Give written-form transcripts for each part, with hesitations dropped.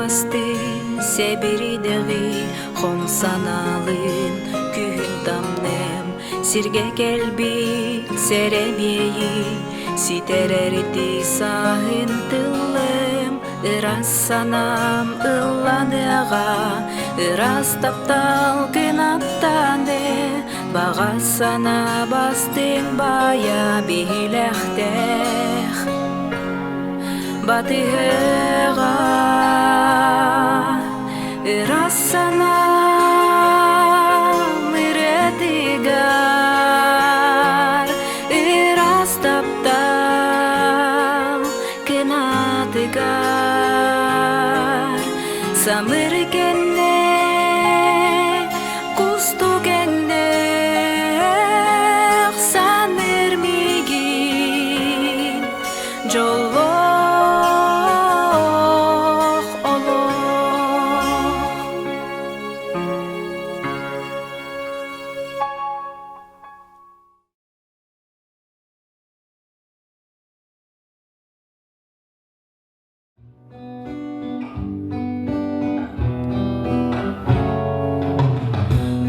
Кымыстыын сэбиридэҕи хом санаалыын күһүн тамныам сиргэ кэлбит сэрэмиэйи ситэрэрди сааһын тыллым ыраас санаам ылланыаҕа ыраас таптал кынаттааны баҕа санаа бастыҥ баайа биһилэхтээх Батыһыаҕа ыраас санаам ырыатыгар ыраас таптал кынатыгар самыр кэннэ кустук эҥнээх саныыр миигин Дьоллоох олох.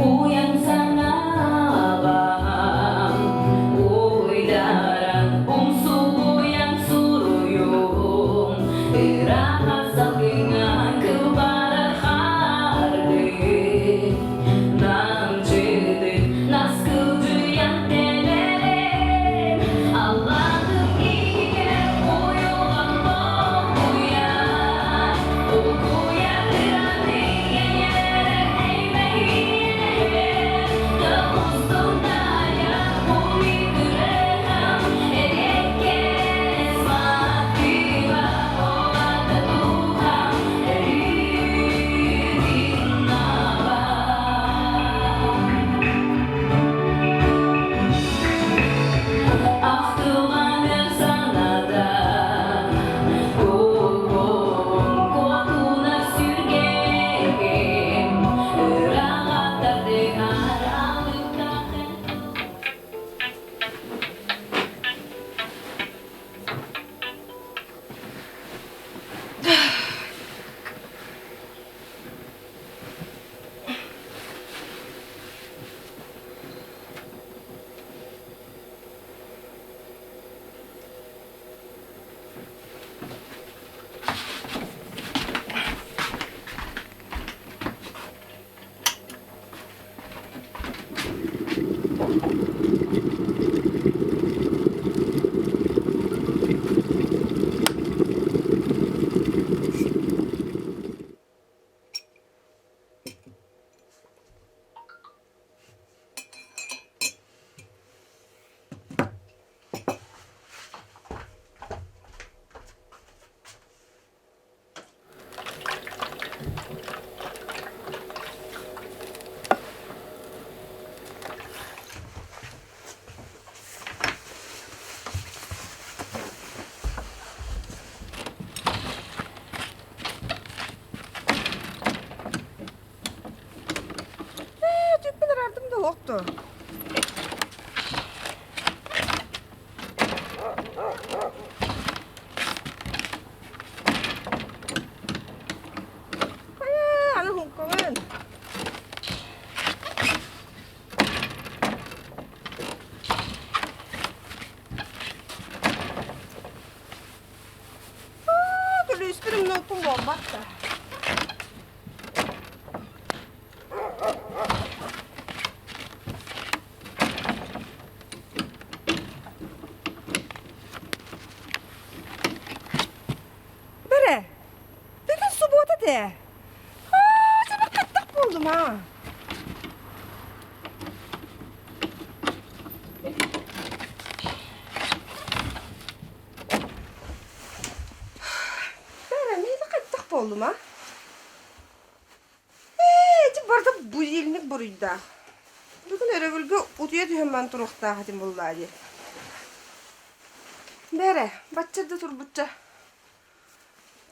Уйан санаабам, уйдаран умсугуйан суруйуум, ыраах салгыҥҥа кылбарар хаардыы, намчытык наскылдьыйан тэлэрим, Аллаһым иһигэр уйулҕан долгуйар, Улгуйар ыраны эйээрэр эймэһиэнэһэр, Тылустун-таайар умитырыһам, Эриэккэс матыыба олата дууһам, Өрүүтүн наба. Ахтылҕаным саната Куотуна сүргэм Ыраҕаттардыгар алыптах Ээ, түппүн араардым да олохто. Хайа, аны хуҥкабын. Аа, күлүүспүн умнуоппун буолбат да. Бэрэ, бүгүн субуота этэ. Аа, сэмэ хаттах буоллум аа. Бэрэ, миэхэ хаттах буоллум аа. Ээ, ити барыта будильник буруйдаах. Бүгүн өрөбүлгэ утуйа түһэн баран туруохтаах этим буоллаа дии. Бээрэ, бачча да турбучча.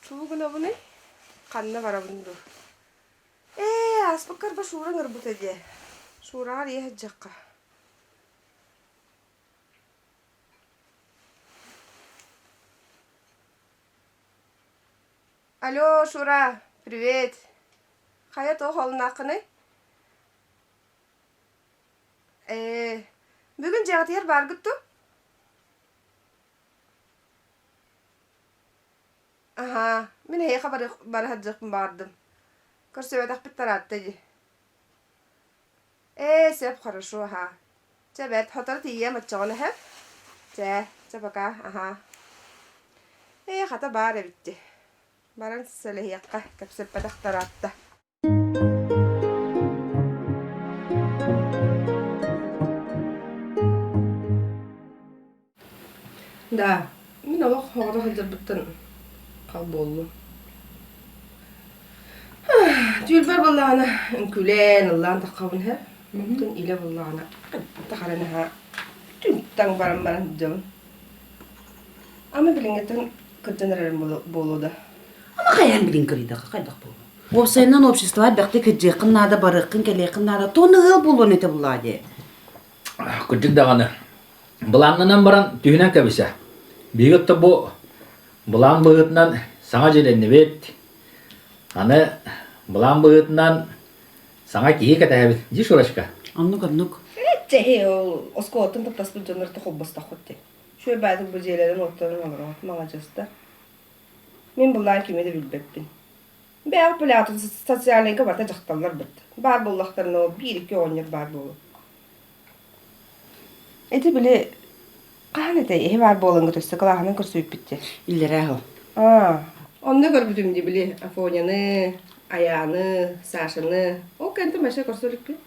Тугу гынабыный? Ханна барабын дуу? Ээ, ааспыккар ба Шура ыҥырбыта дии. Шураҕар ийэ сылдьыахха. Алло, Шура, Привет. Хайа туох олуннааххыный? Ээ, бүгүн дьиэҕитигэр бааргыт дуу? Аһаа, мин эһиэхэ бара сылдьыахпын баҕардым. Көрсүбэтэхпит тараатта дии. Ээ, сөп, хорошо, аһаа. Чэ бэрт, сотору тиийиэм оччоҕуна эһэм. Чэ, чэ пока, аһаа. Ээ, хата баар эбит дии. Баран сэлэһиэххэ, кэпсэппэтэх тараатта. Да, мин олох оҕото сылдьарбыттан хал буоллум. Түүлбэр буоллаҕына үҥкүүлээн, ыллаан таххабын иһэ. Оттон илэ буоллаҕына тахара наһаа түҥ-таҥ баран баран сылдьабын. Ама билиҥҥиттэн кырдьан эрэрим буолуо да. Ама хайаан билин кырыйдаха хайдах буолуо? Уопсайынан обществоҕа элбэхтик кырдьыаххын наада, барыаххын, кэлиэххин наада. Туону ыал буолуон этэ буллаа дии. Кырдьык даҕаны. Былааннанан баран түһүнэн кэбисэ. Биһиги отто бу былаан быһыытынан саҥа дьиэлэннибит. Аны былаан быһыытынан саҥа киһи кэтэһэбит. Дии Шурочка? Оннук оннук. Чэһи ол оскуолаттан таптаспыт дьоннор холбостоххут дии. Үчүгэй баайдык бу дьиэлэрин уоттарын олороҕут маладьыастар. Мин былаан кими да билбэппин. Бэйэҕит пулятын социальнайга барыта дьахталлар быт. Баар буоллахтарына ол биир-икки оҕонньор баар буолуо. Ити били хаһан этэй эһи баар буолаҥҥыт өссө кылааһынан көрсүбүппүт дии. Иллэрээ ол. Аа, онно көрбүтүм дии били Афоняны, Аяны, Сашаны. Ол кэнтэ вообще көрсө иликпин.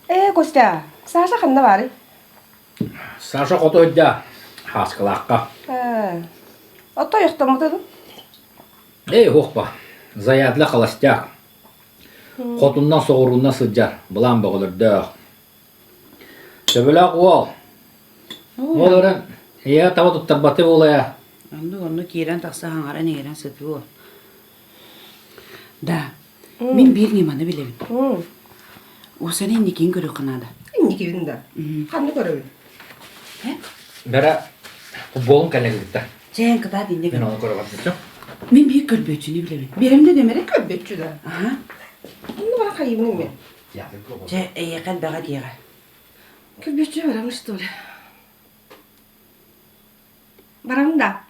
Ээ, Костя, Саша ханна баарый? Саша хоту сылдьа Хааскылаахха. Ээ, оттон ойохтоммута дуу? Эй, уохпа, заядлы холостяк. Хотуннан соҕурууннан сылдьар, былаан бөҕөлөрдөөх. Төбөлөөх уол. Ол эрэн, ийэ таба туттарбаты буолайа. Оннук онно киирэн тахса хаҥаран иҥэрэн сытыо. Да, мин биир ньыманы билэбин. Уосаны инникин көрүөххэ наада. Инникибин да. Ханна көрөбүн? Бэрэ футболун кэллэгитта. Чээн кытаат инне Мен оны көрө барбыччым. Мин биир көрбүөччүнү билэбин. Биэрэмдэ нөмөрө? Көрбүөччү да. Аха. Онно бара хайыбын мен. Чэ, эйиэхэ элбэҕэ диэҕэ. Көрбүөччү барабын что ли? Барабын да.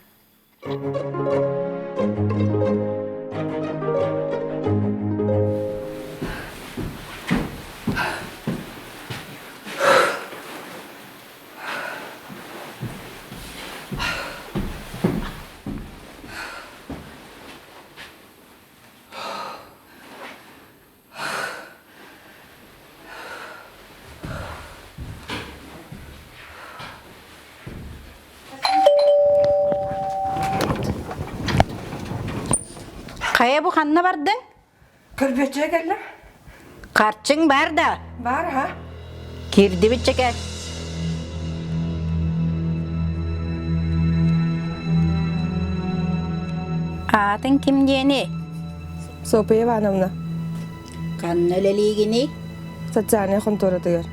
Хайа бу ханна бардыҥ? Көрбүөччүгэ кэллим. Харчыҥ бар да? Бар аха. Киирдибит чэкэ. Аатыҥ ким диэний? Софья Ивановна. Ханна үлэлиигиний? Социальнай хонтуоратыгар.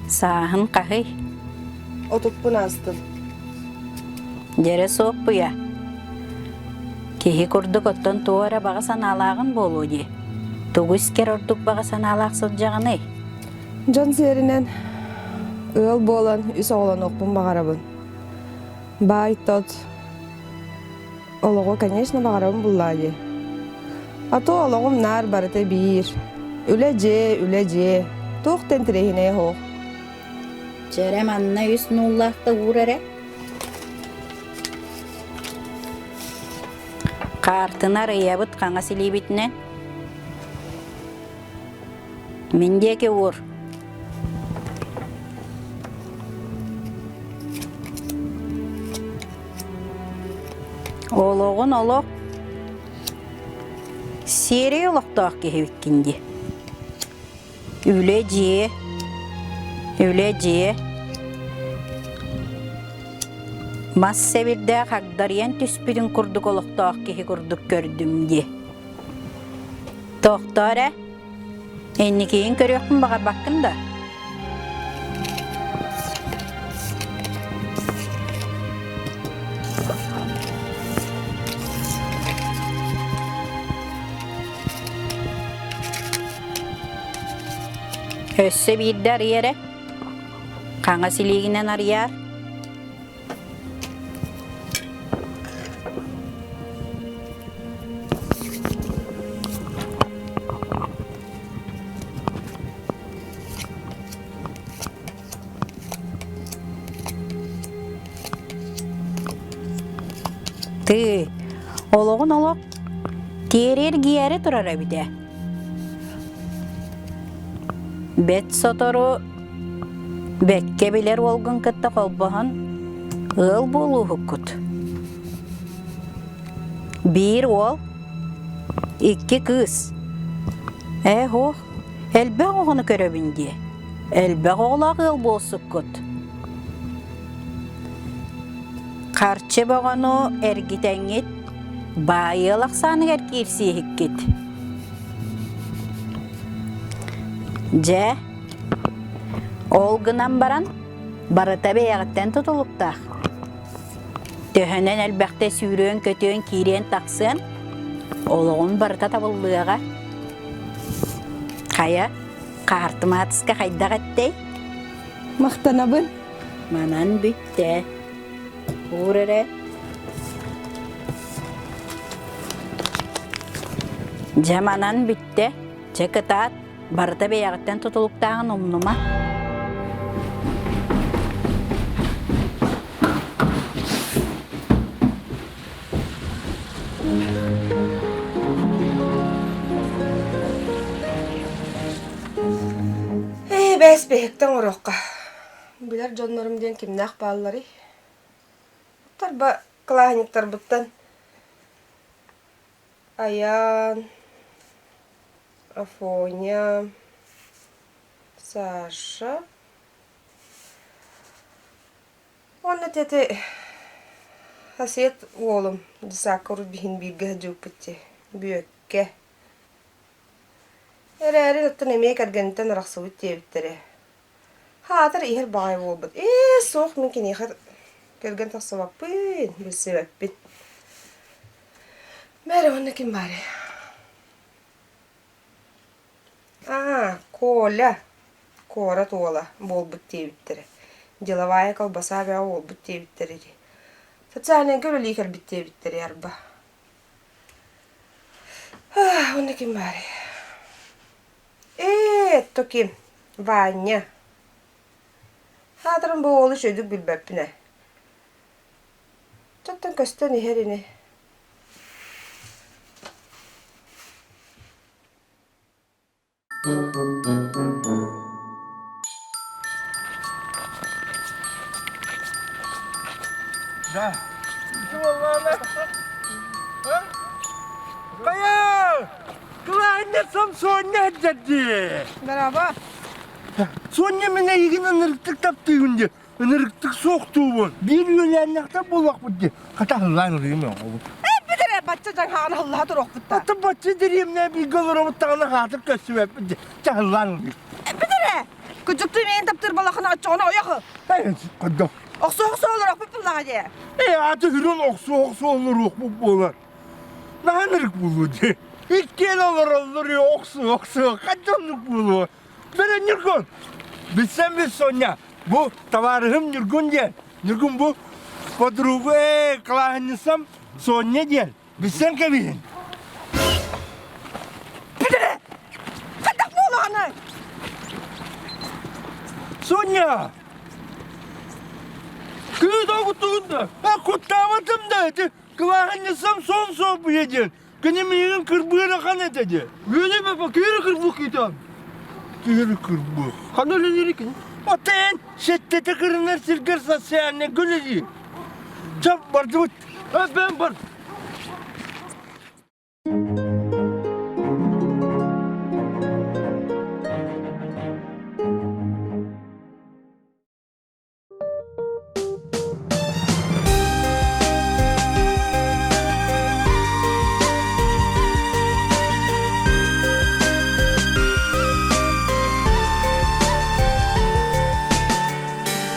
Сааһын хаһый? Отуппун аастым. Дьэрэ Суоппуйа, киһи курдук оттон туох эрэ баҕа санаалааҕын буолуо дии. Тугу искэр ордук баҕа санаалаах сылдьаҕыный? Дьон сиэринэн ыал буолан үс оҕолонуохпун баҕарабын. Баай-тот Олоҕу, конечно, баҕарабын буллаа дии. А то олоҕум наар барыта биир. Үлэ-дьиэ, үлэ-дьиэ. Туох да интэриэһинэйэ суох. Чэрэ манна үс нууллаахта уур эрэ. Хаартына арыйабыт хаҥас илиибитинэн. Мин диэки уур. Олоҕун олох сиэрэй олохтоох киһибиккин дии. Үлэ-дьиэ, үлэ-дьиэ. Мас сэбирдээх хагдарыйан түспүтүн курдук олохтоох киһи курдук көрдүм дии. Тохтоо эрэ, инникигин көрүөхпүн баҕарбаккын да? Өссө биирдэ арый эрэ. Хаҥас илиигинэн арыйаар. Тыы, олоҕун олох тиэри эргийээри турар эбит ээ. Бэт сотору бэккэ билэр уолгун кытта холбоһон ыал буолууһуккут. Биир уол, икки кыыс. Ээ һуох, элбэх оҕону көрөбүн дии. Элбэх оҕолоох ыал буолсуккут. Харчы бөҕөнү эргитэҥҥит, баай ыал ахсааныгар киирсииһиккит. Дьэ, ол гынан баран, барыта бэйэҕиттэн тутулуктаах. Төһөнөн элбэхтэ сүүрүөн-көтүөн, киириэн-тахсыан, олоҕун барыта табыллыаҕа. Хайа, хаартымаатыска хайдах эттэй? Махтанабын. Манан бүттэ. Уур эрэ. Дьэ манан бүттэ. Чэ кытаат, барыта бэйэҕиттэн тутулуктааҕын умнума. Ээ, бээс биһиктэн оҥоруохха. Билэр дьоннорум диэн кимнээх баалларый? Тарба кылааһынньыктарбыттан Айаан, Афоня, Саша уонна ити сосед уолум десакка урут биһин бииргэ сылдьыбыппыт дии, Бүөккэ. Эрээри оттон эмиэ кэргэниттэн арахсыбыт диэбиттэрэ. Хаатар иһэр баҕайы буолбут. Ээ, суох мин киниэхэ кэргэн тахсыбаппын, билсибэппин. Мээрэ уонна ким баарый? Аа, Коля, куорат уола буолбут диэбиттэрэ. Деловая колбаса бөҕө буолбут диэбиттэрэ дии. Социальнайга үлэлии кэлбит диэбиттэрэ арба. Уонна ким баарый? Ээ, то ким? Ваня. Аатырын бу уолу үчүгэйдик билбэппин ээ. Оттон көстөн иһэр ини. Да. Хайа! Кылаанньа Самсоння дии. Браво! Соня мин эйигин ынырыктык таптыыбын дии. Ынырыктык суохтуубун. Биир үөлээннэхтэр буолуохпут дии. Хата аһыллаан ырыым оҕобут. Эппит эрэ бачча дьаҥхаҕын аһыллаһа туруохпут да. Ата бачча дэриэмнэ бииргэ олоробут даҕаны хаатыр көстүбэппит дии. Чаһыллаан ырыым. Эппит эрэ! Кыдьыктыы миин таптыыр балахына оччоҕуна ойох. Көрдөх. Охсуох олорохпут буллаҕа дии. Ээ, аты үрүн охсуох олоруохпут буолар. Наһаа ынырык буолуо дии. Иккиэн олороллор охсуох охсуох ханна оннук буолуо. Бэрэ Ньургун. Билсэн бил Соня. Бу табаарыһым Ньургун диэн. Ньургун бу подруга ээ кылааһынньысам Соня диэн. Билсэн кэбиһин. Бүтэрэ! Хайдах буолаҕыный? Соня! Кыыс оҕутугун да, куттаабатым да ити кылааһынньысам сон суоппуйа диэн. Кини миигин кырбыыр ахан этэ дии. Үөнэ бапа киһи кырбык киитэн. Киһи кырбык. Ханна үлэлиир кини? Отен сэттэтэ кырынар сиргэр социальный үлэлиир. Чап бардыбыт. Бен бар.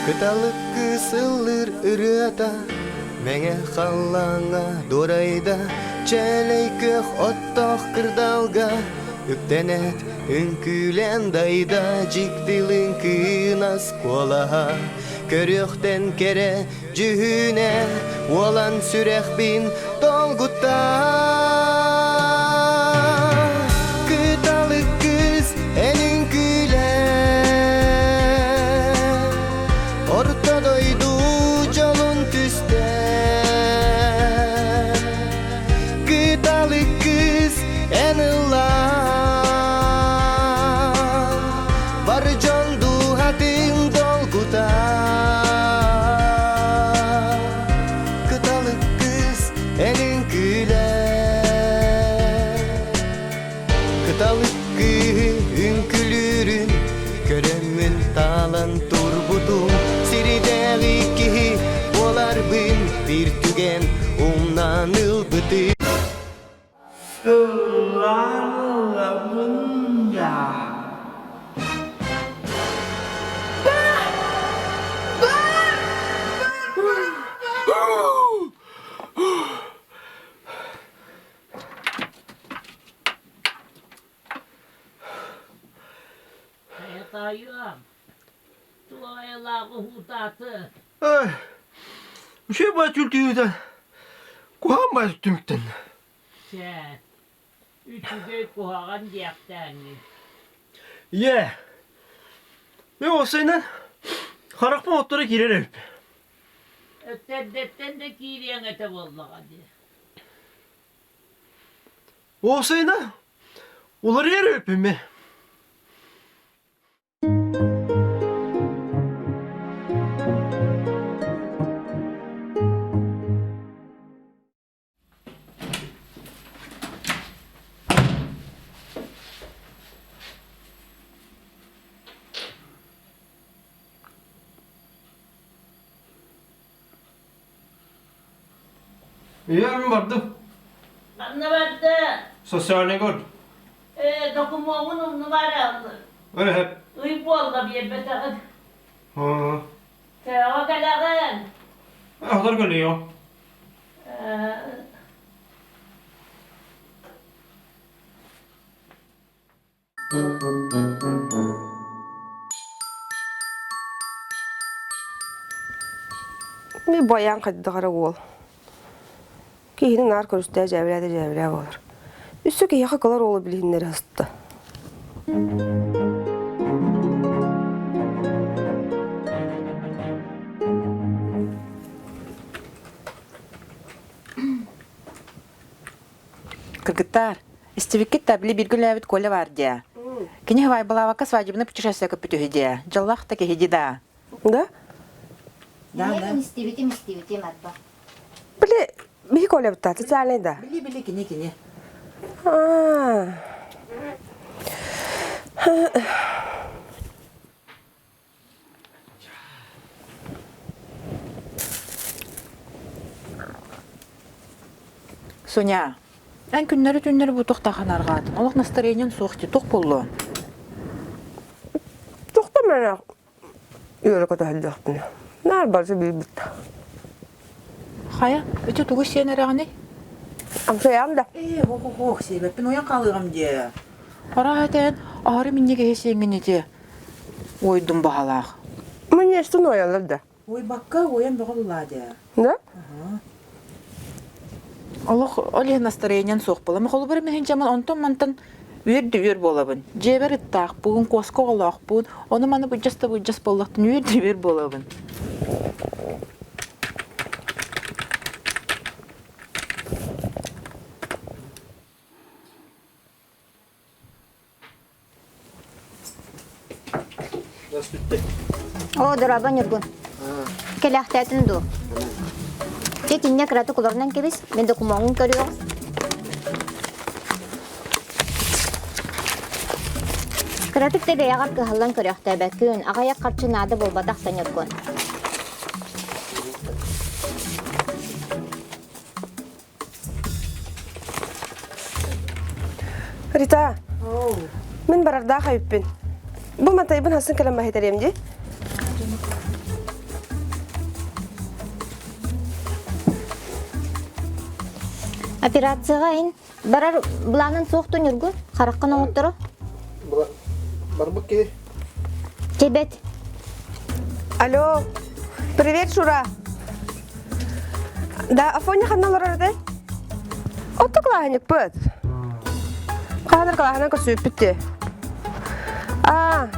Кыталык кыыс ыллыыр ырыата Мэҥэ халлааҥҥа дуорайда Чээлэй күөх оттоох кырдалга. үктэнэт үҥкүүлэн дайда дьиктилин кыынас куолаһа көрүөхтэн кэрэ дьүһүнэ уолан сүрэхпин долгутта Кыталык кыыс эн үҥкүүлэ Орто дойду дьолун түстэ Кыталык кыыс эн ыллаа Бар дьон дууһатын долгута Кыталык кыыс эн үҥкүүлэ Кыталык кыыһы үҥкүлүүрүн Көрөммүн таалан турбутум Сиридээҕи киһи буоларбын Биир түгэн умнан ылбытым Ыллаан ылабын да Хайатаайыам, туох айылаах уһуутааты? Үчүгэй баа түлтүүтэн куһаҕан баа түмүктэн. Чэ, үчүгэй куһаҕан диэхтээҥҥин. Ийээ, мен уопсайынан харахпын отторо киирэр эбиппин. Эрдэттэн да киириэҥ этэ буоллаҕа дии. Уопсайынан уларыйар эбиппин мин. Ийэм бардым. Ханна барда? Социальный год. Ээ, докумуоҥун умнубар Öyle Ый буолла биэрбэтэҕин. Haa. Төҕө кэлэҕин? Ahlar geliyor. Ээ, Ми баян хайдах эрэ уол. Киһини наар көрүстээ дьээбэлээ да дьээбэлээ буолар. Өссө киһиэхэ кылар уолу билиһиннэри сытта. Кыргыттар, истибиккит да били бииргэ үлээбит Коля баар дии. Кини Хавайбалаабакка свадебный путешествие көппүт үһү дии. Дьоллоох да киһи дии да. Да? Да, да. Истибитим, истибитим, арба. Били, биһи Коля бытта, социальный да? Били, били, кини, кини. А. Соня, эн күннэри-түннэри бу туохтаахын арҕаатын? Олох настроениеҥ суох дии, туох буоллуо? Туохта мэнэх үөрэ көтөһөллөхпүнэ. Наар барыта билбит. Хайа, ити тугу сиэн эрэҕиний? Амсайаҕын да? Ээ, ох-ох-ох, сиэбэппин уйан хаалыаҕым дии. Арааһа этэн, аһары минньигэһи сиэҥҥин ити. Уойдум баһалаах. Мне что уойаллар да? Уойбакка уойан бөҕө буллаа дии. Да? Олох ол иһин настроением суох буолла. Холобур миһин дьаман онтон-мантан үөр да үөр буолабын. Дьиэбэр ыттаахпын, куоска оҕолоохпун, ону-маны быдьас да быдьас буоллахтан үөр да үөр буолабын. Оо, дорообо, Ньургун. Кэлээхтээтин дуу? Дьэ, итиннэ кыратык олорунан кэбис, мин докумуоҥҥун көрүөҕүм. Кыратык да бэйэҕэр кыһаллан көрөөхтөөбөккүн, аҕыйах харчы наада буолбатах да, Ньургун. Рита, мин барардаах эбиппин. Бу матайбын хасын кэлэн баһыйтарыам дии. Операцияҕа ин. Барар былаанын суох ту Ньургун, хараххын оҥотторо. Барбыт киһи. Чэбэт. Алло, привет, Шура. Да, Афоня ханна олорор этэй? Отто кылааһынньыкпыт. Хаһанар кылааһынан көрсүбүппүт дии. Аа,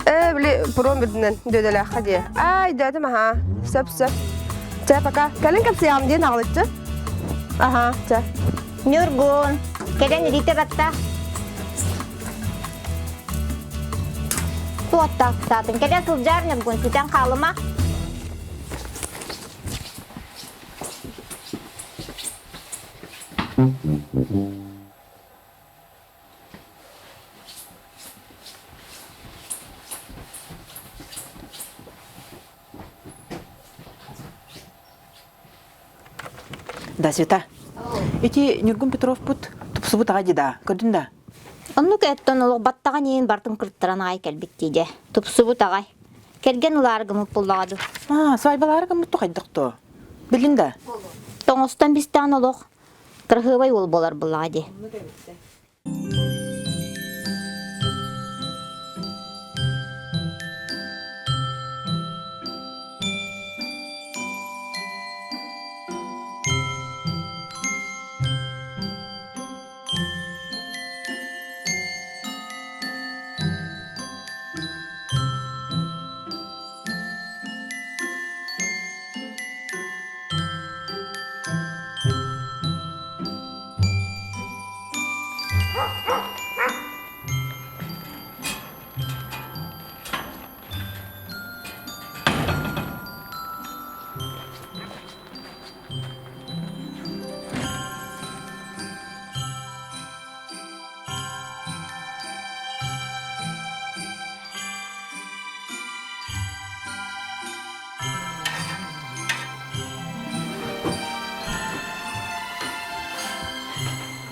ээ, били пуром үрдүнэн дүөдэлээххэ дии. Аа, өйдөөтүм аһаа. Сөп, сөп. Чэ, пока. Кэлин кэпсиэҕим диэн аҕалыччы. Аһаа, чэ. Ньургун, кэлэн илиитэ батта. Суоттаах саатын. Кэлэ сылдьаар Ньургун, сүтэн хаалыма. Да, Света. Ити Ньургун Петровпут тупсубут аҕа дии Көрдүн да? Оннук эттон олох баттаҕын иин бартын кыртаран аҕай кэлбит диде. Тупсубут аҕай. Кэргэн ылаары гыммыт буллаҕа дуу. Аа, свадьбалаары гыммыт тухайдах то. Билин да? Тоҥостон бистээн олох кыраһыабай уол буолар буллаҕа дии.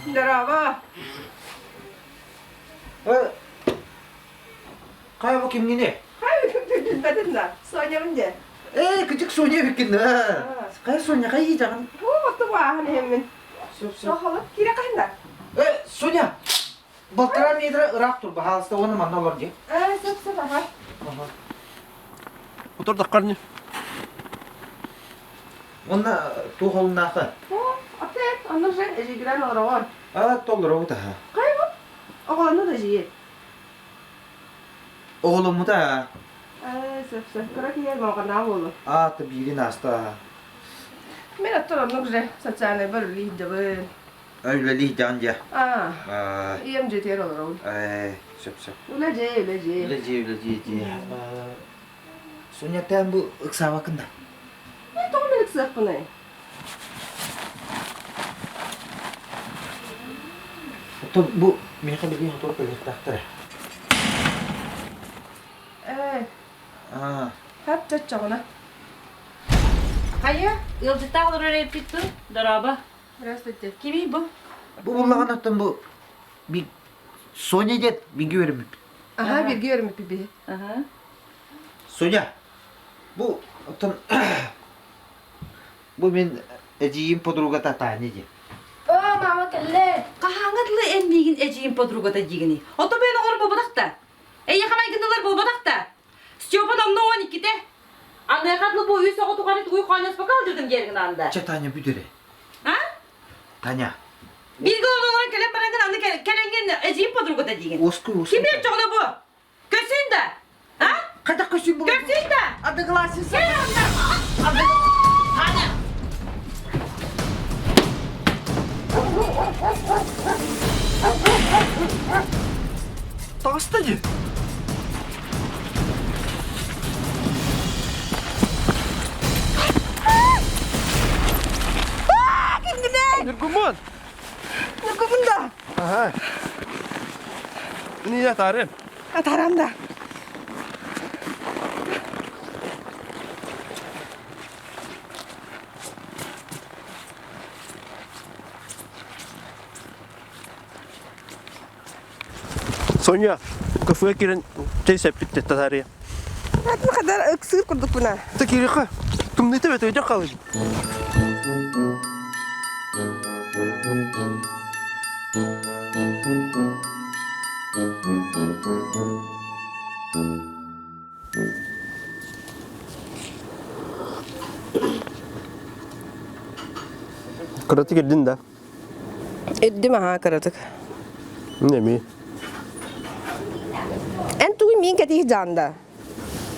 Здорово! Хайа бу кимҥини? Билбэтим да. Сонябын дьэ. Ээ, кычык Соня эбиккин Хайа Соня, хайа иитэҕин? Бу оту бааһын иһэммин. Сөп, сөп. Сохолот киирэ хаһында? Э, Соня, балтараа метра ыраах тур, баһаалыста уонна манна олор дии. Ээ, сөп, сөп, аха. Утурдаххарни. Уонна туох олуннаахы? О, опять, онно же эжигирэн олороҕор. А, толлоробут аха. Хайа бу? Оҕолону да жиир. Оҕоломмута Ээ, сөп, сөп. Кыра киһи балҕанаа буолу. аата биирин ааста. Мен оттон оннук же социальнайбар үлэлии сылдьабын. Үлэлии сылдьаҕын дьэ. Аа, ийэм дьиэтигэр олоробун. Ээ, сөп сөп. Үлэ дьиэ, үлэ дьиэ. Үлэ дьиэ, үлэ дьиэ дьиэ. Соня, бу ыксаабаккын да? Мен тоҕо мен ыксыахпыный? Оттон бу миэхэ билигин хотур кэлиэхтээхтэр. Ээ, Аа, хап чоччоҕуна. Хайа, ыалдьыттаах олорор эбиппит дуу? Дорообо. Здравствуйте. Кимий бу? Бу буллаҕын оттон бу би Соня диэт биги үөрэммиппит. Аха, бииргэ үөрэммиппит биһи. Аха. Соня, бу оттон бу мин эдьиийим подругата Таня диэн. О, мама кэллэ. Хаһааҥҥа дылы эн миигин эдьиийим подругата диигиний? Ото бэйэн оҕолор буолбатах да? Эйиэхэ майгыннылар буолбатах да? Степа номно 12-те. Аныаха дылы бу үс оҕо тухары тугуй хоонньоспокко алдырдым диэргин аанда. Чэ, Таня бүт эрэ. А? Таня. Бииргэ олорон кэлэн бараҥҥын аны кэлэҥҥин эдьиийим подругата диигин. Уоскуй, уоскуй. Ким чоҕуна бу? Көсүн да? А? Хайдах көсүн бу? Көсүн да? Одноклассница. Таня! Таҕыста дии. Ньургумун! Ньургумун да? Аха. Мин атаарым. Атаарам да. Соня, кафега киирэн чэй сэппит татаарыйа. Атын хадар ыксыыр курдукпуна. Та киириэххэ. Тымныыта бэт өйдөх хаалыгын. Кыратык ирдин да? Ирдим аһаа кыратык. Эми. Эн тугу миин кэтиих жаанда?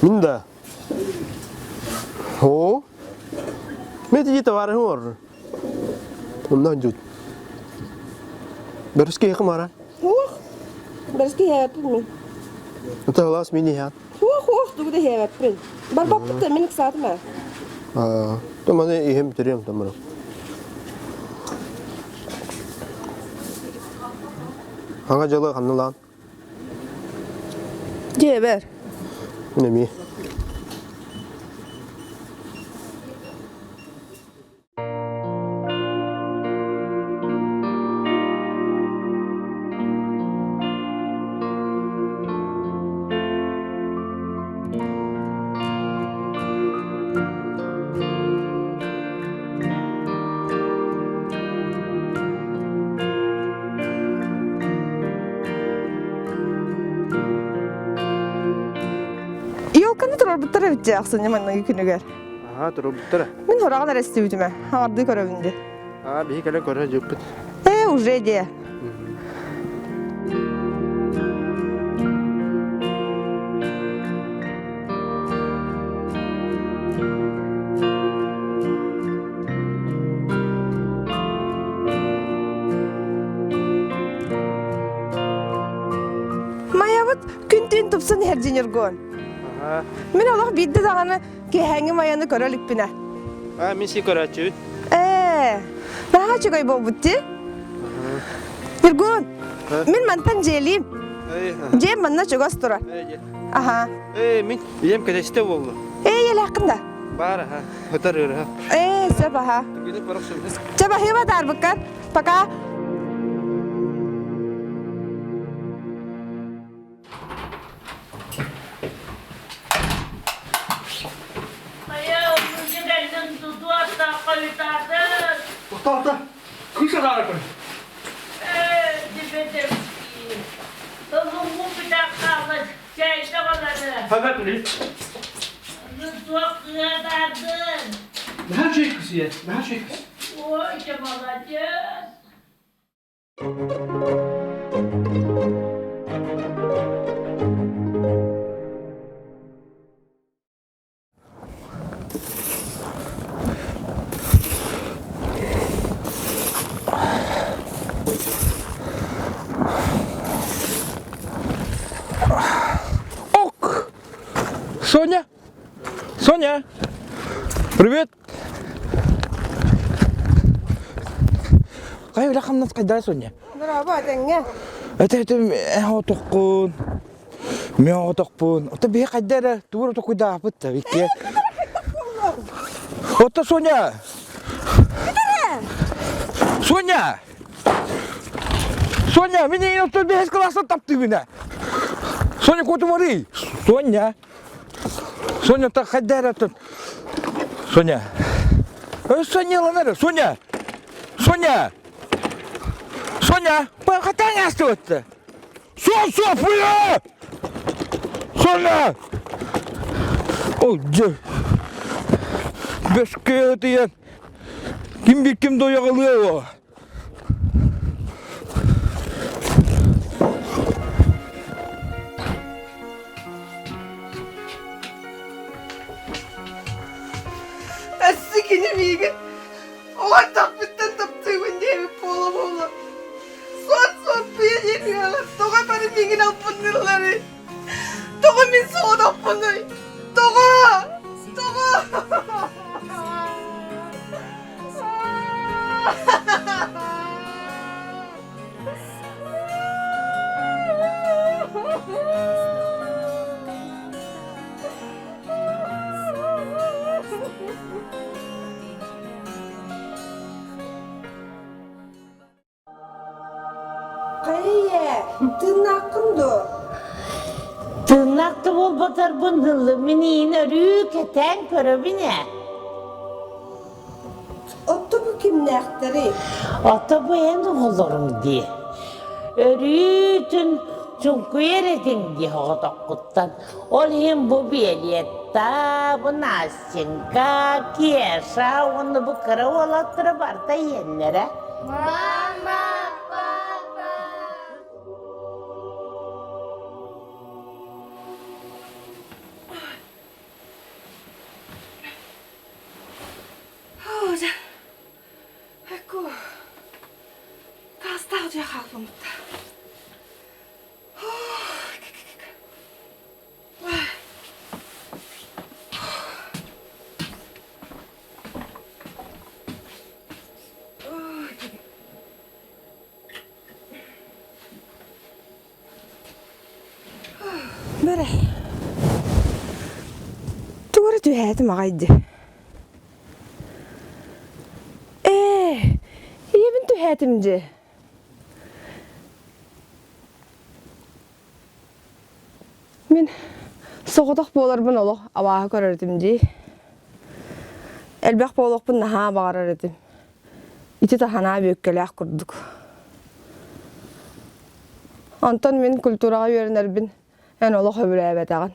Мин да. О? Мен тиги товарыһым олорор. Онно дьут. Бөрүскэ иһэ мара. Уох. Бөрүскэ иһээбэппин мин. Это глаз мин иһэт. Уох, уох, тугу да иһээбэппин. Барбаппыт да мин ыксаатым ээ. Аа, то маны иһим төрүөм тамара. Аңа жылы ханналаан. Дьиэбэр. Неми. Елканы турарбыттар эбит дии ахсынньы манныгы күнүгэр. Аха, турарбыттара. Мин хораҕын эрэ истибитим ээ. Хаҥардыы көрөбүн дии. Аа, биһи кэлэн көрө дьыппыт. Ээ, уже дии. Майабыт күн-түүн тупсан иһэр дьиньургуон. Мин олох биирдэ даҕаны киэһээҥҥи майаны көрө иликпинэ. Аа, мин си көрөөччүбүт. Ээ, наһаа үчүгэй буолбут дии. Ньургун, мин мантан дьиэлиим. Дьиэм манна чугас турар. Аха. Ээ, мин ийэм кэтэстэ буолла. Ээ, ийэлээххин да? Баар аха. Ытар ыарыһа. Ээ, сөп аха. Чэ, баһыыба таарбыккар. Пока. Тоқта, кыыс адаара көр. Наһаа үчүгэй кыс ийэ, наһаа үчүгэй кыс. Ой, молодец! Ок! Соня! Соня! Привет! Кай үлэ хамнас хайдаа Соня? Браво, тэҥҥэ. Это это отохпун. Мен отохпун. Ото биһи хайда эрэ тугур отокуйдаахпыт да икки. Ото Соня! Соня! Соня, мин эйин оттон бэһис класстан таптыыбын ээ. Соня, куотумарый. Соня. Соня, так хайда эрэ оттон. Соня. Соня ылан эрэ. Соня! Соня! Соня! Хатаң астыбытты. Сон, София! Соня! Ол дьэ. Бөскө тиийэн ким bir ким дояҕалыа о. Өссө кини миигин оҕо таптыыбын диэбит буола-буола. Суот-суоппуйа диэн тоҕо бары миигин албынныылларый? Тоҕо мин соҕотохпунуй? Тоҕо? Тоҕо? Хайа, тыыннааххын дуо? Тыыннаах да буолбатарбын ыллыммын иин өрүү кэтээн көрөбүн ээ. Отто бу кимнээхтэрий? Ото бу эн оҕолоруҥ дии. Өрүүтүн чуҥкуйар этиҥ дии оҕотоххуттан. Ол иһин бу Виолетта, бу Настенька, Кеша уонна бу кыра уолаттара барыта ийэллэрэ. Мама, папа! Ecco, таастаах дьиэ хаалбыммыт. Бэрэ. Тугу эрэ түһээтим аҕай дии. Ээ, ийэбин түһээтим дии. Мин соҕотох буоларбын олох абааһы көрөр этим дии. Элбэх буолуохпун наһаа баҕарар этим. Ити таһанаа бүөккэлээх курдук. Онтон мин культураҕа үөрэнэрбин эн олох сөбүлээбэтэҕин.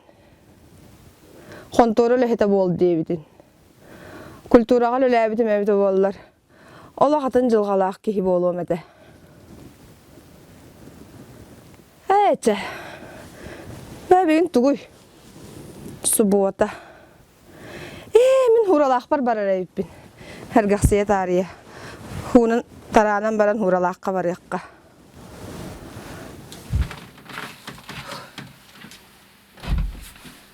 Хонтуора үлэһитэ буол диэбитин. Культураҕа үлэлээбитим эбитэ буоллар, олох атын дьылҕалаах киһи буолуом этэ. Ээ, чэ, бээ бүгүн тугуй? Субуота. Ээ, мин Хууралаахпар барар эбиппин. Сэргэхсийэ таарыйа. Хуунан тараанан баран Хууралаахха барыахха.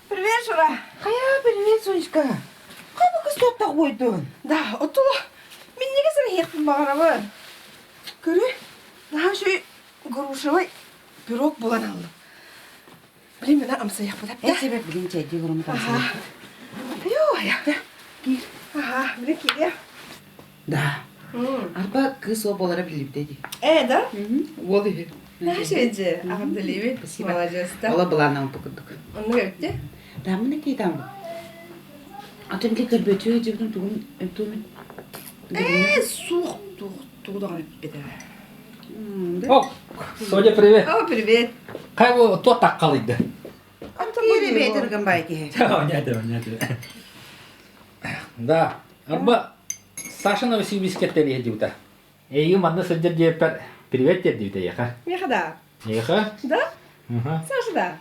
Привет, Шура! Хайа, привет, Сонечка! Хайа бу кыз туоттах буойдун? Да, отула. Мин неге сэрһиэхпин баҕарабын. Көрү, наһаа үчүгэй грушевый пирог булан аллым. Блин, мына амсайахпыт Эн себеп билин чэйдии олоруммут амсайахпыт. Айоо, Киир. Аха, билин киириэ. Да. Арба кыыс уол буолара биллибитэ дии. Э, да? Уол үһү. Наша Ағамдалиби. Спасибо. Молодец, да. Ола былааннаан курдук. Онну өттө. Да, мына кейтам. Атын ки көрбөтүө дьибитин тугун тугун Э, суох, туох, тугу даҕаны эппитэ. О, Соня, привет. О, привет. Хай бу туох таккалыйды? Киири бэйэтэргэн бай киһи. Понятно, понятно. Да, арба Саша Новосибирскке диэбитэ. Эйигин манна сылдьар диэппэр привет диэбитэ эйиэхэ. Миэхэ да. Эйиэхэ? Да? Саша да.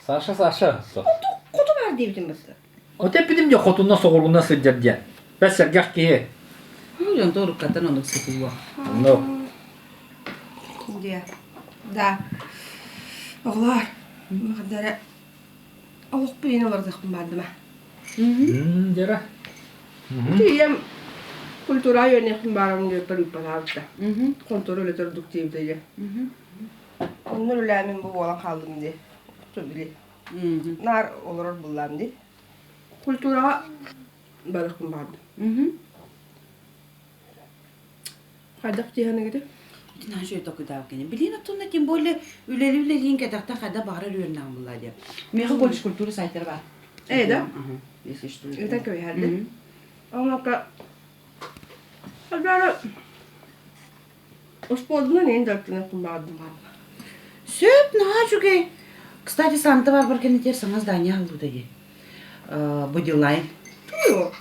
Саша, Саша. Хоту бар диэбитим баста. От эппитим дьэ хотунна соҕурууна сылдьар диэн. Бэс сэргэх киһи. Дьон торуккаттан оннук сытыллуо. Оннук. Диэ. Да. Оҕолоор, махадара олохпун иин олордохпун баардыма. Дьара. Ийэм культура үөниэхпин баарабын диэппэр ыыппатаабыта. Контура үлэтэ ордук диэбитэ ийэ. Онно үлэлээмин бу буолан хааллым дии. Били наар олорор буллаам дии. Культураҕа барыахпын баҕардым. Хайдах дии Ити наһаа үчүгэй толкуйдаабыт кини. Билиин оттонно тем более үлэли үлэлиин кэтэхтэн хайда баҕарар үөрэнэҕин буллаа диэн. Миэхэ колледж культуры сайтара баар. Э, да? Если что. Это кэбиһэрди. Оҥока Хайдары Успуордунан иин дьарыктаныахпын баҕардым баҕарба. Сөп, наһаа үчүгэй. Кстати, Санта Барбара кэннитигэр саҥа здание аһыллыбыта дии. Бодилайн. Тугуй ол?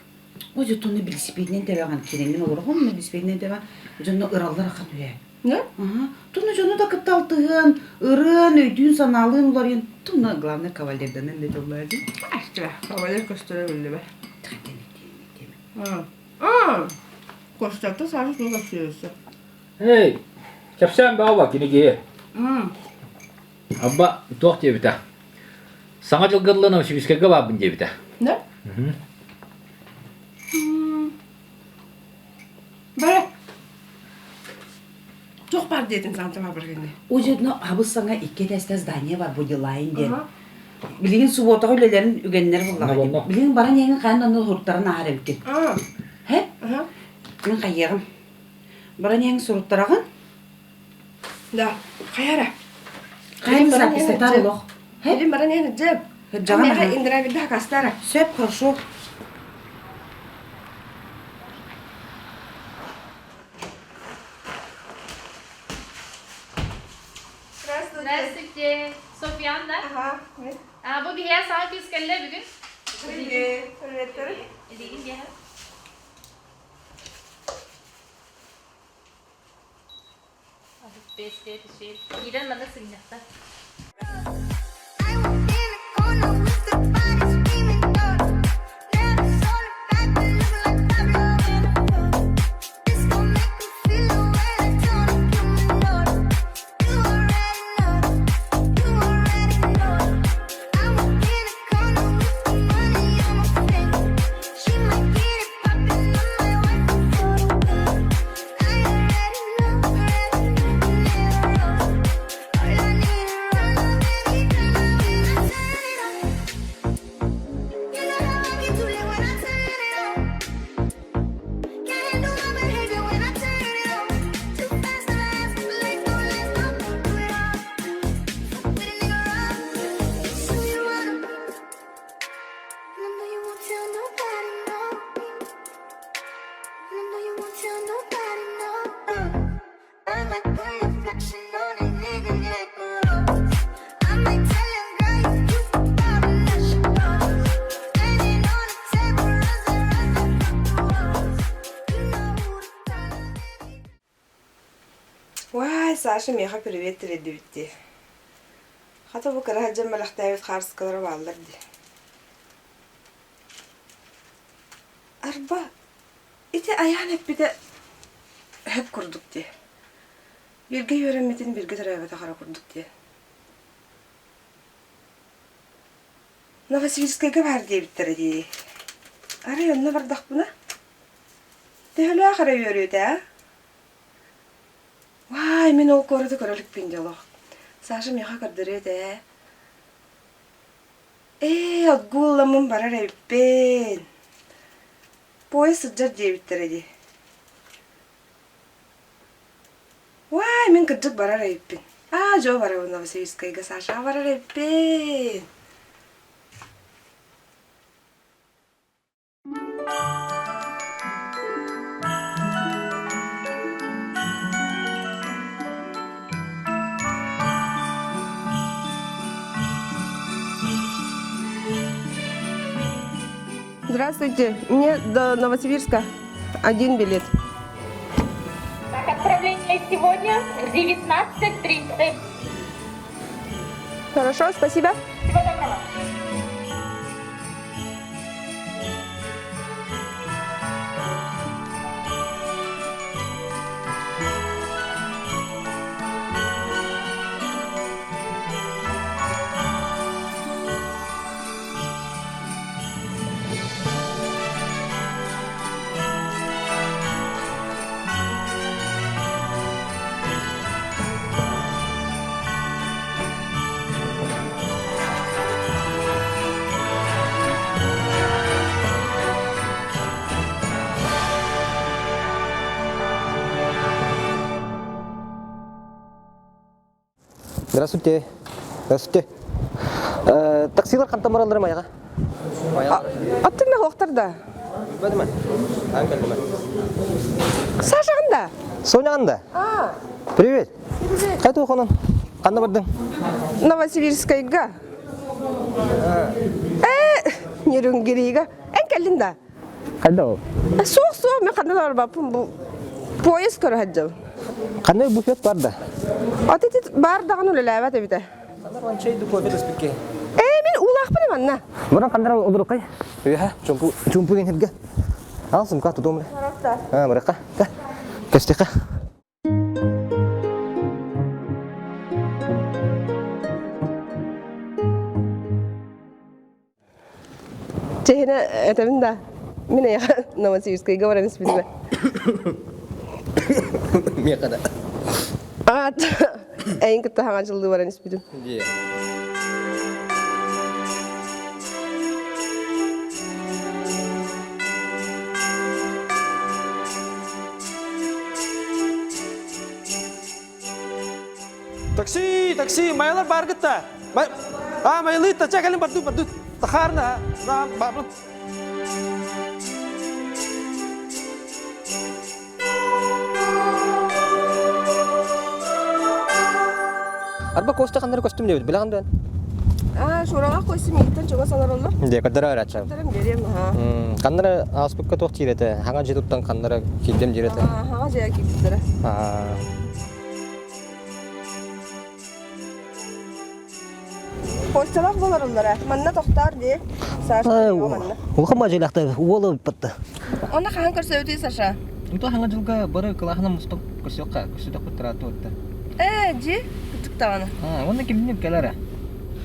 Ой, дьэ, велосипединэн тэбэҕин, киирэҥҥин олороҕун, велосипединэн тэбэ, дьонно ыраллар ахан үһэ. Да? Ага. Туна дьону да кытта алтыһыан, ырыан, өйдүүн, санаалыын уларыйан, туна, главное, кавалерданан да дьоллоо дии. Астра, кавалер көстөрө биллибэ. А, Костята Саша туох өссө Эй, кэпсээн баҕа киниги. Абба туох диэбитэ? Саҥа дьылга дылы Новосибирскайга баарбын диэбитэ. Да? Бара. Туох баар диэтин Санта Барбара кэннэ? Ужедно хабыс саҥа икки этээстээх здание бар Бодилайн диэн. Билигин субуотаҕа үлэлэрин үгэннэр буллаҕа. Билигин баран иһэн хайан онно суруттаран ааһар эбиккин. Һэ? Мин хайыаҕым. Баран иһэн суруттараҕын? Да, хайара. Хайа записатар олох. Билин баран иһэн дьэп. Жаҕан Индрайверда хакастара. Сөп, хорошо. Здравствуйте. Софьян, да? Ага. А, бу биһиэ саҥа кыыс кэллэ бүгүн. Привет. Привет. Илигин диэхэ. Киирэн манна сыгынньахта. Уай, Саша миэхэ привет тириэрдибит дии. Хата бу кыра сылдьан бэлэхтээбит хаарыскалара бааллар дии. Арба, ити айаан эппитэ өһөп курдук дии. Бииргэ үөрэммитин бииргэ төрөөбөтөх эрэ курдук дии. Новосибирскайга баар диэбиттэрэ дии. Арай онно бардахпына? Төһөлөөх эрэ үөрүөтэ аа? Вай, мин ол куораты көрө иликпин дьэ олох. Саша миэхэ көрдөрүө этэ ээ. Ээ, отгулламмын барар эбиппин. Поезд сылдьар диэбиттэрэ дии. Уай, мин кырдьык барар эбиппин. Аа, дьоо барабын Новосибирскайга Сашаҕа барар эбиппин. Здравствуйте, мне до Новосибирска один билет. Так, отправление сегодня в 19.30. Хорошо, спасибо. Всего доброго. Здравствуйте. Здравствуйте. Таксилар хантан бараллар майаға? Аттына хоқтар да. Бәдіме? Аң кәлдіме? Саша қанда? Соня қанда? А. Привет. Қайта оқының? Қанда бардың? Новосибирскайга. Э, Нерюнгрига. Эн кэллин да? Қайда ол? Суох, суох, мен ханна барбаппын бу поезд көрө сылдьабын. Қандай буфет бар да? Ат ити бар даҕаны үлэлээбэт эбитэ. Чай да кофе да испикке. Ээ, мин уулаахпын манна. Муран қандара олорукай? Үһэ, чумпу чумпу деген хирге. Ал сумка тутум. А, баракка. Кестиха. Чэһинэ этэбин да, мин эйиэхэ Новосибирскайга баран испитимэ. Миэхэ да. Аат, эйин кытта хаҥа дьыллыы баран испитим. Такси, такси, маялар бар гытта. А, маялы, та кэлин барду, барду. Тахарна, на, барбын. Арба Костя ханнары көстүм диэбит, билэҕин дуон? Аа, Шураҕа Костя миигиттэн чугас олороллор. Дьэ, көрдөрө өрөөччү. Көрдөрөн биэриэм, аһаа. Ханнары ааспыкка туох диир этэ? Хаҥа дьиэ туттан ханнары киирдим диир этэ. Аа, хаҥа дьиэ киирбиттэрэ. Аа. Костялаах болоруллара. Манна тохтоор дии. Саша манна. Улахан бадьыйлахта уол ыппытта. Онно хаһан көрсөбүтүй Саша? Онто хаҥа дьылга бары кылааһынан мустук көрсүөххэ, көрсүтөхпүт тыраатты Ээ, дьи, кытыктаҕына. Аа, уонна кимним кэлэрэ?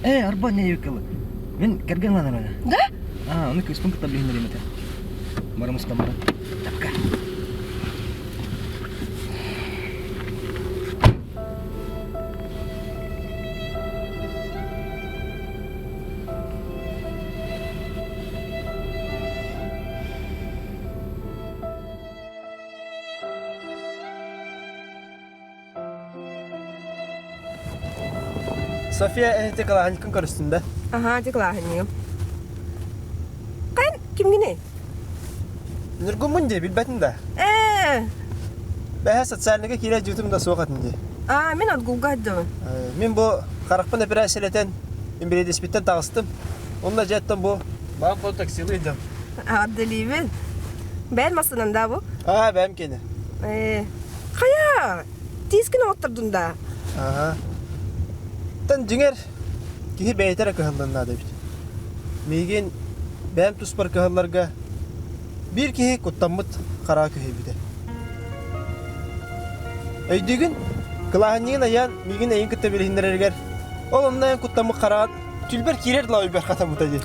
Ээ, арба не кылы. Мин кэргэн ыланар Да? Аа, ону кыыспын кытта билиһиннэриэм этэ. Бары мустан баран. Тапка. София эһити кылааһынньыккын көрүстүм да? Аһаа, ити кылааһынньыгым. Хайан кимгиний? Ньургуммун дии, билбэтим да. Ээ. Бэһэ социальныйга киирэ дьүтүм да суох этим дии. Аа, мин отгулга сылдьабын. Мин бу харахпын эпэрээссийэлэтэн инбэлиидиспиттэн таҕыстым. Онно дьэттэн бу баан бу таксилыы сылдьам. Аҕаддалиибин. Бэйэн массынан да бу? Аа, бэйэм киэнэ. Ээ. Хайа, тиискин оҥоттордун да? Аа. Тан дьиҥэр киһи бэйэтэ эрэ кыһаллан наада эбит. Миигин бэйэм туспар кыһалларга биир киһи куттаммыт хараҕа күһэйбитэ. Өйдүүгүн? Кылааһынньыгын айаан миигин эйин кытта билиһиннэрэригэр ол онно эн куттаммыт хараҕын түлбэр киирэр да өйбөр хатаммыта дии.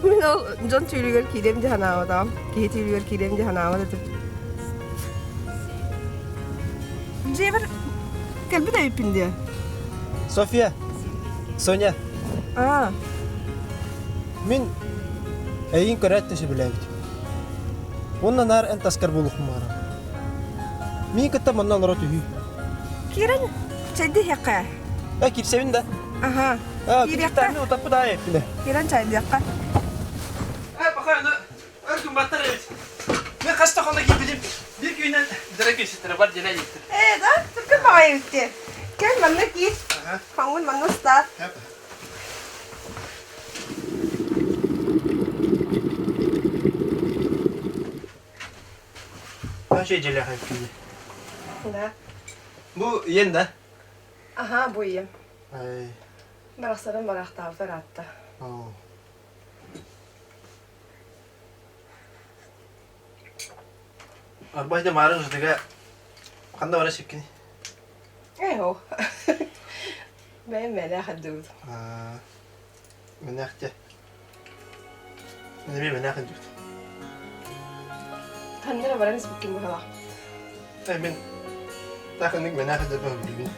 Мин ол дьон түүлүгэр киириэм дии санаабатаҕым. Киһи түүлүгэр киириэм дии санаабат этим. Дьиэбэр кэлбит эбиппин диэ. София, Соня. Аа. Мин эйигин көрөөт да сөбүлээбитим. Уонна наар эн таскар буолуохпун баҕарабын. Миигин кытта манна олоро түһүү. Киирэн чэйдиһиэххэ. Э, киирсэбин да? Аха. Аа, Киириэххэ. утаппыт аайы эппинэ. Киирэн чайдыахха. Э, пока аны өр гымматтар эбит. Мен хас да хонно киирбитим. Биир күнүнэн дыры киирситтэрэ бар диэн эйиттэр. Э, да, түргэн баҕайы эбит Кэл манна киир. Хоҥҥун манна устаар. Наша дьэлээх эбиккин Да. Бу ийэн да? Аха, бу ийэм. Ай. Барахсарым барахтаабыта ыраатта. Арбайда маарын жытыга ханна бара сипкини? Ээ, Бэйэм мэлээх эрдибит. Мэнээх дьэ. Мен эмиэ мэнээх эрдибит. Ханна эрэ баран испиккин быһалаах. Э, мин таах инник мэнээх эрдэрбин билбин.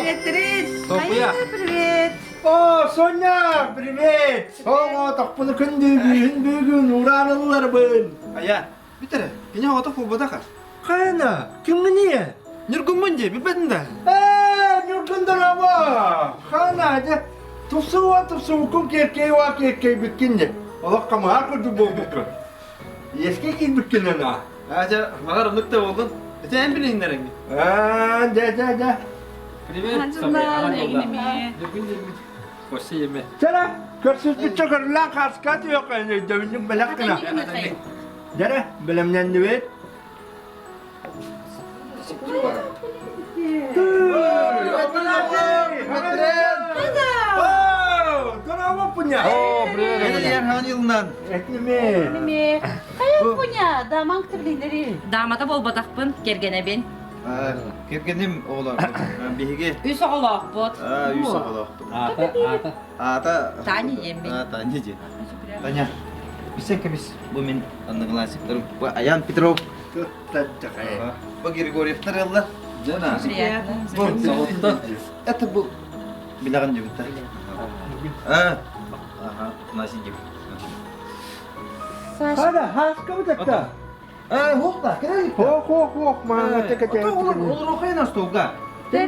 Привет, Трис! София! Привет! О, Соня, привет! Оҕо тохпуну күндүүгүн бүгүн ураан ылларбын. Айа, бүтэрэ. Кини оҕото буолбатах. Хайана, кимҥиний? Ньургуммун дии, билбэтин да. Ээ, Ньургун дорообо! Хана, дьэ, тупсуга тупсубуккун киэркэй уа киэркэйбиккин дьэ. Олох хамыһаар курдук буолбуккун. Иэскэ киирбиккин ана. Аа, дьэ, баҕар оннук да буоллун. Ити эн билиһиннэрэҥҥин. Аа, дьэ, дьэ, дьэ. Привет, София. Ньургун диэммит. Костя еме. Чара, көрсүспүтчэ көрүлээн хааска түһүөххэ өйдөбүнньүк бэлэх гына. Дьэрэ, бэлэмнэннибит. О, привет, Даамата буолбатахпын, кэргэнэбин. Кэргэним оҕолор биһиги Үс оҕолоохпут. Үс оҕолоохпут. Аата, аата. Аата. Таня диэммин. Таня диэн. Таня, билсэн кэбис. Бу мин одноклассниктарым. Бу Аян Петров. Бу Григорьевтар ылла. Жена. Бу Это был билэҕин дебиттэр. А, ага, Настя деп. Хада, хаска бутакта. Э, хопта, кэлэ. Хох, хох, хох, маана текете. Олор олор охайна столга. Хаҥа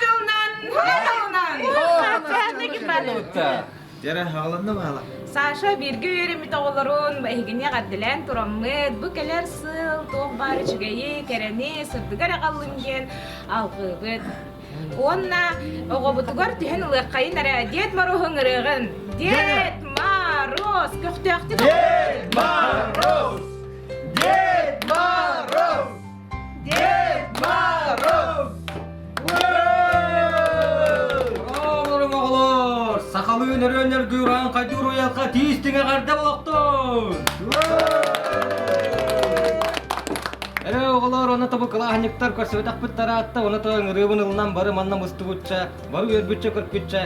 дьылынан, хаҥа дьылынан! Дьэрэ, хаҕаланна баала. Саша бииргэ үөрэммит оҕолорун эһигини эҕэрдэлээн тураммыт, бу кэлэр сыл туох баар үчүгэйи, кэрэни, сырдыгы эрэ аҕаллын диэн алҕыыбыт. Уонна оҕобутугар түһэн ылыаххайын эрэ Дед Мороһу ыҥырыаҕын. Дед Мороз! Көхтөөхтүк Дед Мороз! Дед Мороз! Дед Мороз! Оҕолорум оҕолор, сахалыы нөрүөннэр гүран хайдуур уйалха тиистиҥэ эҕэрдэ болохтун! Эрэ оҕолор, оны тобу кылааһынньыктар көрсүбэтэхпит тараатта, оны то ыҥырыыбын ылынан бары манна мустубутча, бары үөрбүтчэ көрбүтчэ,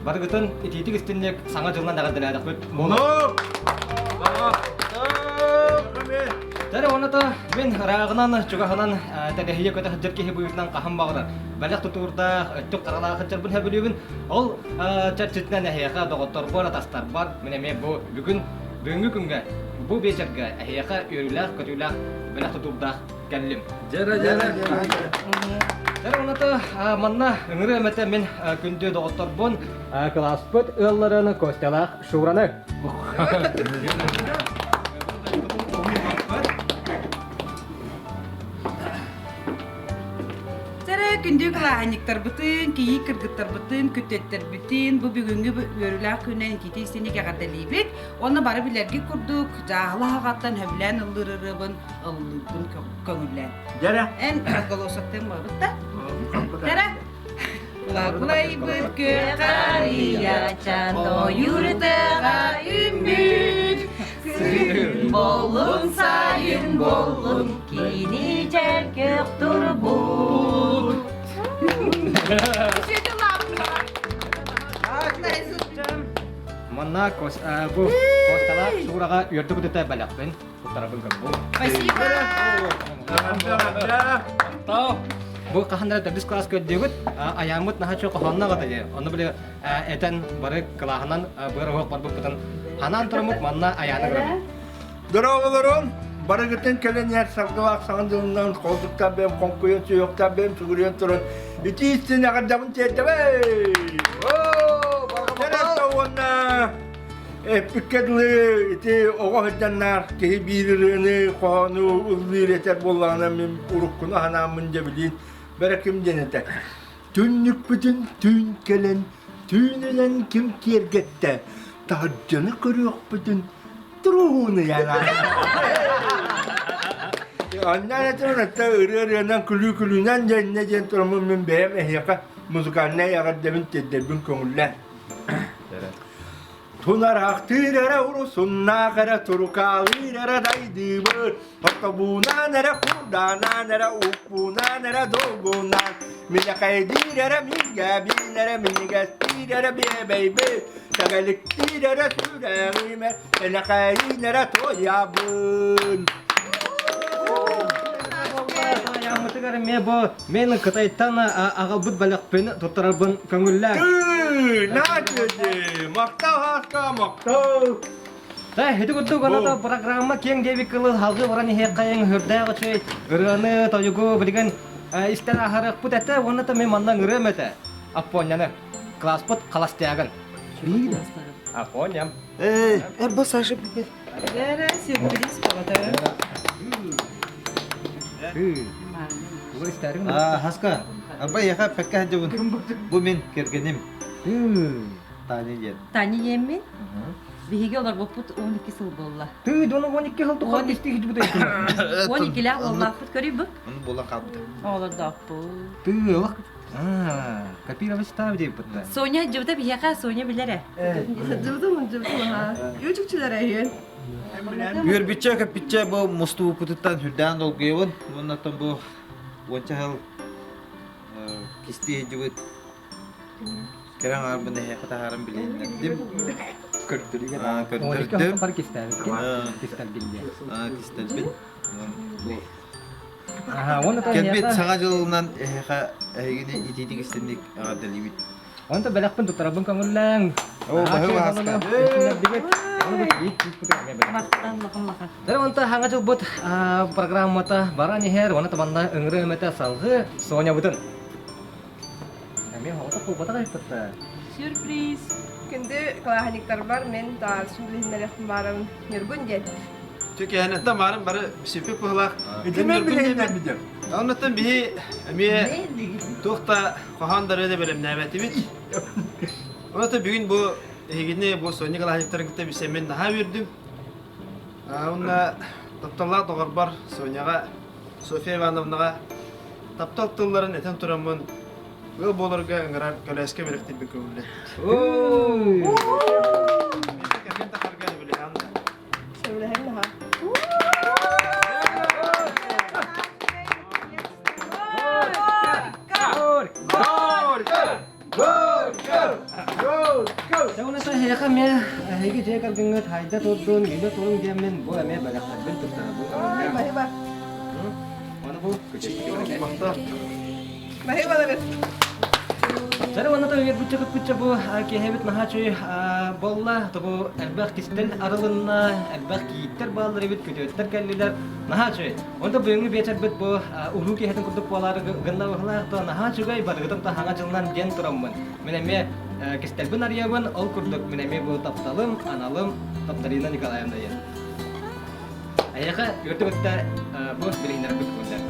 барыгытын итиитик истинник саҥа дьылынан эҕэрдэлээтэхпит. Дьэ уонна мин ырааҕынан, чугаһынан тэлэһийэ көтө сылдьар киһи быһыытынан хаһан баҕарар бэлэх тутуурдаах, өттүк харалаах сылдьарбын сөбүлүүбүн. Ол чэрчитинэн эһиэхэ доҕотторбор, атастарбар мин эмиэ бу бүгүн бүгүҥҥү күҥҥэ бу биэчэргэ эһиэхэ үөрүүлээх, көтүүлээх бэлэх тутуурдаах кэллим. Дьэрэ, дьэрэ. Дьэрэ уонна манна ыҥырыам этэ мин күндү доҕотторбун, кылааспыт ыалларын Костялаах Шураны. Сэрэ күндү кылааһынньыктарбытын, кийии кыргыттарбытын, күтүөттэрбитин бу бүгүҥҥү үөрүүлээх күнүнэн итиитик истиҥник эҕэрдэлиибит. Уонна бары билэргит курдук, дьааһыла аһаҕаттан сөбүлээн ыллыыр ырыабын ыллыырбын көҥүллээн. Дьэрэ. Эн разголосоктыҥ буолбут да? Дьэрэ. Лаклайбыт күөх арыйачан ойуурдаҕа үүммүт Күн боллун сайын боллун кини дьэргэх турбут Манна бу Косталаах Шураҕа үөрдүк үтүтэ бэлэхпин туттарабын көрбүн. Спасибо! Бу хаһан эрэ төрдүс класс көрдүгүт, айааммыт наһаа чуо хоһоонно аҕата дии. Онно били этэн бары кылааһынан быар оһох барбыппытын ханаан тураммыт манна айааны көрөбүт. Дорооболорун! Барыгытын кэлэн иһэр саргылаах саҥа дьылынан холдуктаах бэйэм хоҥкуйан сүһүөхтээх бэйэм сүгүрүйэн туран итии истин эҕэрдэбин тиэрдэбэй! Тэрэлтэ уонна эппиккэ дылы ити оҕо сылдьаннаах киһи биир ырыаны, хоһоону ыллыыр этэр буоллаҕына мин уруккуну санааммын дьэ билиин бэрэ ким диэн этэ. Түннүкпүтүн түүн кэлэн, түүнүнэн ким киэргэттэ, таһырдьаны көрүөхпүтүн Туруһууну Аннан этим это ырыа-ырыанан күлүү-күлүүнэн дьэннэ диэн тураммын мин бэйэм эһиэхэ музыкальнай эҕэрдэбин тиэрдэрбин көҥүллээн. Тунараахтыыр эрэ урусуннаах эрэ турукаалыыр эрэ дайдыыбыт Отобуунан эрэ курдаанан эрэ укпуунан эрэ долгуунан Минэхэйдиир эрэ мингээбиин эрэ минигэстиир эрэ биэбэйбит Тэгэликтиир эрэ сүрэҕимэ энэхэйиин эрэ туойабын Айааммытыгар эмиэ бу мен Кытайтан аҕалбыт бэлэхпин туттарарбын көҥүллээн. Наачыдьы, махтал хааска, махтал. Та, ити курдук аны программа киэҥ диэбит кылы халгыы баран иһиэххэйиҥ үрдээх үчүгэй ырыаны, тойугу билигин истэн аһарыахпыт этэ уонна та мен манна ыҥырыам этэ. Аппонняны. Класспыт холостягын. Аппонням. Э, эрбо Саша привет. Дара, сюрприз погода. Хаска, арба яха пекка хаджабын. Бу мин кэргэним. Таня диэн. Таня диэммин. Биһиги олорбуппут 12 сыл буолла. Тыы, дону 12 сыл тухары кистии хижбут 12-лээх уоллаахпыт көрүй бу. Оны буолан хаалбыта. Оҕолордоохпут. Тыы, олох копировать ставь дейбит. Соня дьыбыта биһиэхэ Соня билэрэ. Дьыбытым, дьыбытым, аха. Үчүкчүлэр эйиэн. Үөрбүччэ көппүччэ бу мустубуппутуттан сүрдээн долгуйабын. Уоннаттан бу уонча сыл кистии сылдьыбыт кэрэ аҥаарбын эһиэхэ таһааран билиһиннэрдим. Көрдөрүүгэ Көрдөрдүм. Кистээбиккин. Кистэлбин диэн. Кистэлбин. Кэлбит саҥа дьылынан эһиэхэ эһигини итиитик истинник эҕэрдэлиибит. Онто бэлэхпин туттарабын көҥүллээҥ. Оо, баһы баһаска. Дэр онто хаҥа дьылбыт программата баран иһэр, уонна табанна ыҥыры өмөтө салгыы Сонябытын. Эмиэ оҕото кулбатах айпытта. Сюрприз! Күндү кылааһынньыктарбар мен таарсын билиһиннэриэхпин баарабын. Ньургун диэн. Түкэһэнэттэн баарын бары сиппит быһылаах. Ити мен билиһиннэрбитим. Оннуттан биһи эмиэ туох да хоһоон да бэлэмнээбэтибит. Онон бүгүн бу эһигини бу Соня кылааһынньыктарын кытта билсэммин наһаа үөрдүм. Уонна тапталлаах доҕорбор Соняҕа, Софья Ивановнаҕа таптал тылларын этэн тураммын ыал буоларга ыҥырар көлөөскө бэлэхтиирбин көҥүллэттим. Кэргэн тахарга сөбүлэһэн да. Сөбүлэһэн наһаа. Дьэ эһиэхэ эмиэ эһиги дьиэ кэргэҥҥит хайда турдун, үйэ турун диэммин бу эмиэ бэлэхтэрбин туттарабын. Баһыба. Ону бу Баһыба Дьэ уонна үөрбүччэ-көппүччэ бу киэһэбит наһаа үчүгэй буолла. Тобу элбэх кистэл арылынна, элбэх кийииттэр бааллар эбит, күтүөттэр кэллилэр. Наһаа үчүгэй. Онто бүгүҥҥү биэчэрбит бу уруу киэһэтин курдук буолаары гынна быһылаах да наһаа үчүгэй барыгытын да хаҥа дьылынан диэн тураммын. Мин эмиэ кистэлбин арыйабын, ол курдук мин эмиэ бу тапталым, аналым Тапталина Николаевна диэн. Эйиэхэ үөрдү-көттө бу билиһиннэрбит күннэр.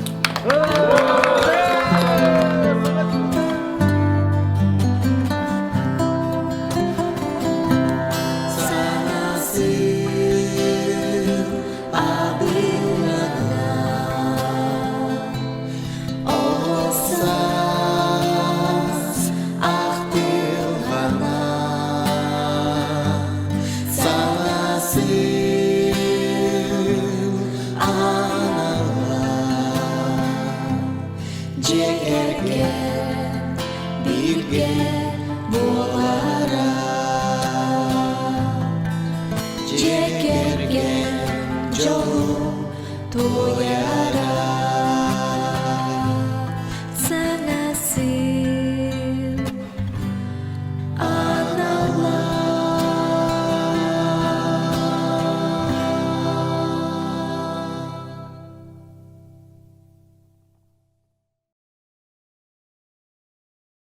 Бииргэ буолара Дьиэ кэргэн дьолу туойара.